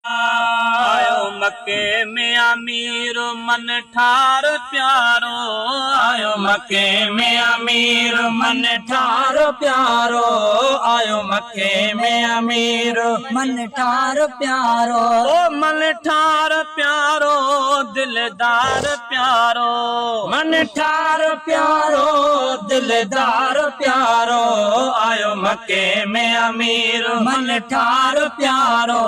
آيو مڪي ۾ امير من ٺار پيارو. آيو مڪي ۾ امير من ٺار پيارو. آيو مڪي ۾ امير من ٺار پيارو. او من ٺار پيارو دلدار پيارو. من ٺار پيارو دلدار پيارو. آيو مڪي ۾ امير من ٺار پيارو.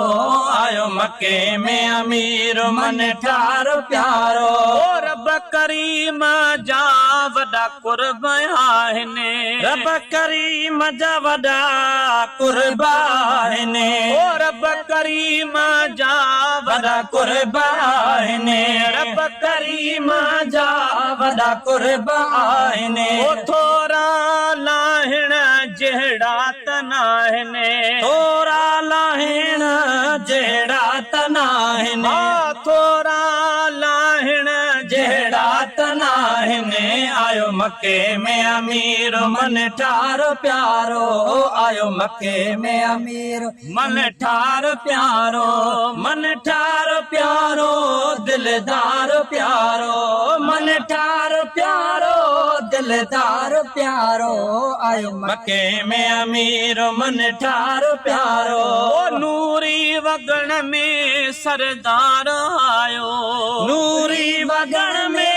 آيو مڪي ۾ امير من ٺار پيارو. او رب ڪريم جا وڏا قرب آهن. رب ڪريم جا وڏا قرب آهن. او رب ڪريم جا وڏا قرب آهن. رب ڪريم جا وڏا قرب آهن. او ٿورا لاهڻ جهڙا ته ناهن. ٿورا لاهڻ جهڙا ته ناهن. ها ٿورا لاهڻ جهڙا ته ناهن. آيو مڪي ۾ امير من ٺار پيارو. آيو مڪي ۾ امير من ٺار پيارو. من ٺار پيارو دلدار پيارو. من ٺار پيارو دلدار پيارو. آيو مڪي ۾ امير من ٺار پيارو. او نوري وڳڻ ۾ سردار آيو. نوري وڳڻ ۾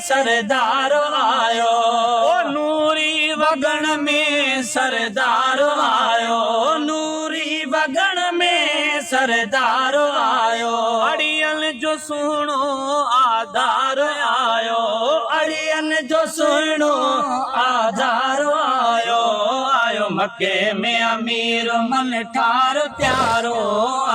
سردار آيو. او نوري وڳڻ ۾ سردار آيو. نوري وڳڻ ۾ سردار آيو. اڙين جو سهڻو آڌار آيو. اڙين جو سهڻو آڌار آيو. آيو مڪي ۾ امير من ٺار پيارو.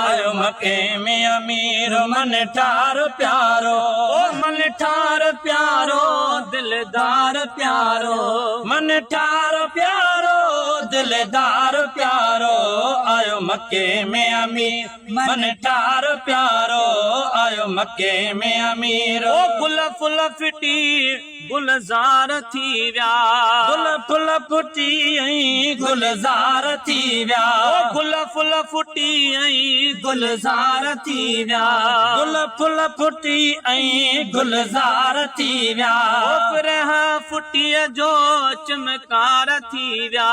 آيو مڪي ۾ امير من ٺار پيارو. او من ٺار پيارو دلدار پيارو. من ٺار پيارو دلدار پيارو. آيو مڪي ۾ امير من ٺار پيارو. آيو مڪي ۾ امير. او گل ڦل ڦٽي گلزار ٿي ويا. گل ڦل ڦٽي ۽ گلزار ٿي ويا. او گل ڦل ڦٽي ۽ گلزار ٿي ويا. گل ڦل ڦٽي ۽ گلزار ٿي ويا. او پرهه ڦٽيء جو چمڪار ٿي ويا.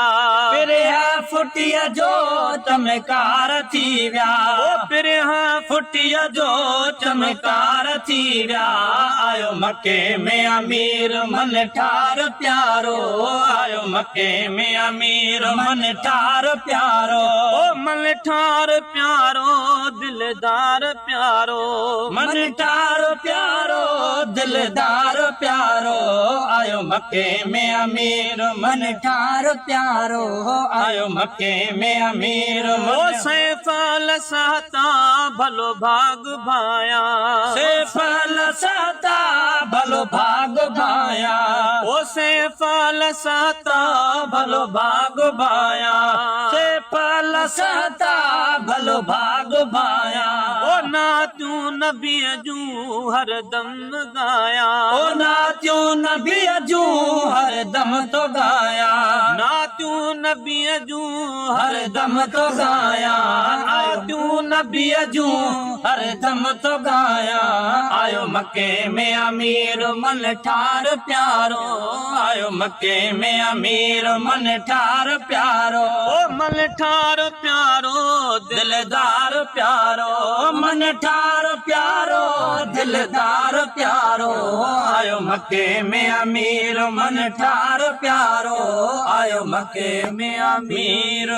پرهه ڦٽيء جو چمڪار ٿي ويا. او پرهه ڦٽيء جو چمڪار ٿي ويا. آيو مڪي ۾ امير من ٺار پيارو. آيو مڪي ۾ امير من ٺار پيارو. او من ٺار پيارو دلدار پيارو. من ٺار پيارو دلدار پيارو. آيو مڪي ۾ امير من ٺار پيارو. آيو مڪي ۾ امير. او سيفل سهتا ڀلو ڀاڳ ڀايان. سيفل سهتا ڀلو ڀاڳ ڀايان. او سيفل سهتا ڀلو ڀاڳ ڀايان. سيفل سهتا ڀلو ڀاڳ ڀايان. او نعتيون نبيء جون هر دم ڳايان. او نعتيون نبيء جون هر دم ٿو ڳايان. نعتيون نبيء جون هر دم ٿو ڳايان. نعتيون نبيء جون هر دم ٿو ڳايان. آيو مڪي ۾ امير من ٺار پيارو. آيو مڪي ۾ امير من ٺار پيارو. او من ٺار پيارو دلدار پيارو. من ٺار پيارو دلدار پيارو. آيو مڪي ۾ امير من ٺار پيارو. آيو مڪي ۾ امير.